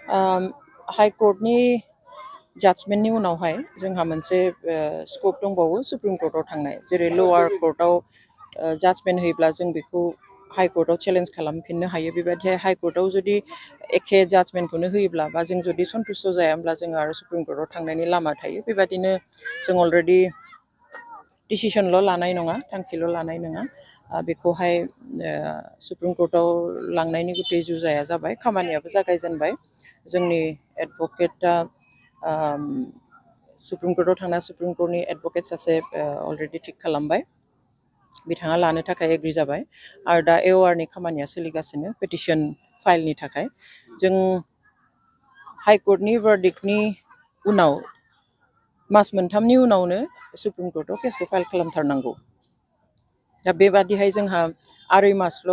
high कर्टनि जाजमेन्टनि उनावहाय जोंहा मोनसे स्कप दंबावो सुप्रिम कर्टआव थांनाय जेरै लवार कर्टआव जाजमेन्ट होयोब्ला जों बेखौ हाइ कर्टआव चेलेन्ज खालामफिननो हायो बेबायदिहाय हाइ कर्टआव जुदि एखे जाजमेन्टखौनो होयोब्ला बा जों जुदि सन्तुष्ट जायाब्ला जों आरो सुप्रिम कर्टआव थांनायनि लामा थायो बेबायदिनो जों अलरेडि डिसिसनल' लानाय नङा थांखिल' लानाय नङा बेखौहाय सुप्रिम कर्टआव लांनायनि गुथै जुजाया जाबाय खामानियाबो जागायजेनबाय जोंनि एडभकेटआ सुप्रिम कर्टआव थांना सुप्रिम कर्टनि एडभकेट सासे अलरेडि थिक खालामबाय बिथाङा लानो थाखाय एग्रि जाबाय आरो दा एवारनि खामानिया सोलिगासिनो पेटिशन फाइलनि थाखाय जों हाइ कर्टनि भार्डिक्टनि उनाव मास मोनथामनि उनावनो सुप्रिम कर्टआव केसखौ फाइल खालामथारनांगौ दा बेबादिहाय जोंहा 2.5 मासल'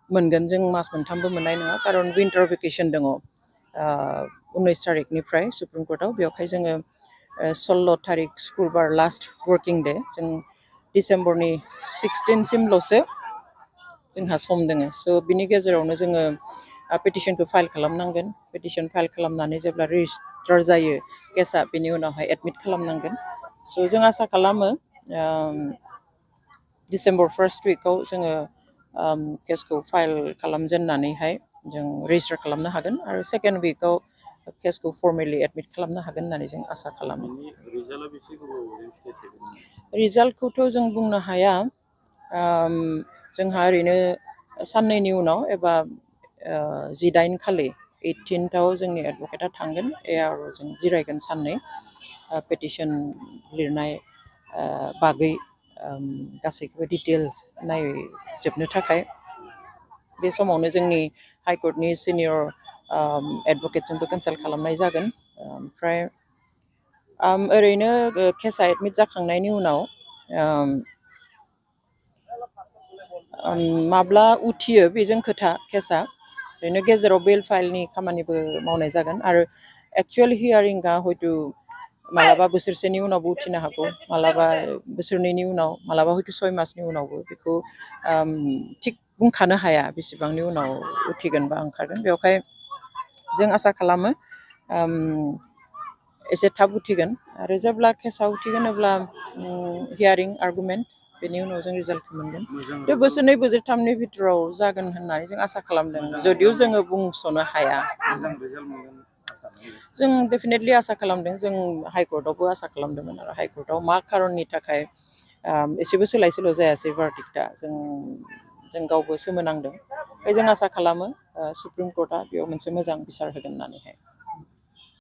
मोनगोन जों मास मोनथामबो मोननाय नङा खारन विन्टार भेकेसन दङ 19 तारिखनिफ्राय सुप्रिम कर्टआव बेवहाय जोङो 16 तारिख शुक्रबार लास्ट वर्किं डे जों डिसेम्बरनि 16 सिमल'सो जोंहा सम दोङो स' बिनि गेजेरावनो जोङो पेटिशनखौ फाइल खालामनांगोन पेटिशन फाइल खालामनानै जेब्ला रेजिस्टार जायो केसआ बिनि उनावहाय एडमिट खालामनांगोन स' जों आसा खालामो डिसेम्बर फार्स्ट उइकआव जोङो केसखौ फाइल खालामजेननानैहाय जों रेजिस्टार खालामनो हागोन आरो सेकेन्ड उइकआव केसखौ फर्मेलि एडमिट खालामनो हागोन होननानै जों आसा खालामो रिजाल्टखौथ' जों बुंनो हाया जोंहा ओरैनो साननैनि उनाव एबा 18 खालि 18th जोंनि एडभकेटआ थांगोन आरो जों जिरायगोन साननै पेटिशन लिरनाय बागै गासैखौबो डिटेल्स नायजोबनो थाखाय बे समावनो जोंनि हाइ कर्टनि सिनियर एडभकेटजोंबो कनसाल्ट खालामनाय जागोन ओमफ्राय ओरैनो केसआ एडमिट जाखांनायनि उनाव माब्ला उथियो बेजों खोथा केसआ ओरैनो गेजेराव बेल फाइलनि खामानिबो मावनाय जागोन आरो एक्चुवेल हियारिंआ हयथ' मालाबा बोसोरसेनि उनावबो उथिनो हागौ मालाबा बोसोरनैनि उनाव मालाबा हयथ' 6 मासनि उनावबो बेखौ थिग बुंखानो हाया बेसेबांनि उनाव उथिगोन बा ओंखारगोन बेवहाय जों आसा खालामो एसे थाब उथिगोन आरो जेब्ला केसआ उथिगोन अब्ला हियारिं आर्गुमेन्ट बेनि उनाव जों रिजाल्टखौ मोनगोन बे बोसोरनै बोसोरथामनि भितराव जागोन होननानै जों आसा खालामदों जदिव जोङो बुंस'नो हाया जों डेफिनेटलि आसा खालामदों जों हाइ कर्टआवबो आसा खालामदोंमोन आरो हाइ कर्टआव मा खारननि थाखाय एसेबो सोलाय सोल' जायासै भार्डिक्टआ जों गावबो सोमोनांदों ओमफ्राय जों आसा खालामो सुप्रिम कर्टआ बेयाव मोनसे मोजां बिसार होगोन होननानैहाय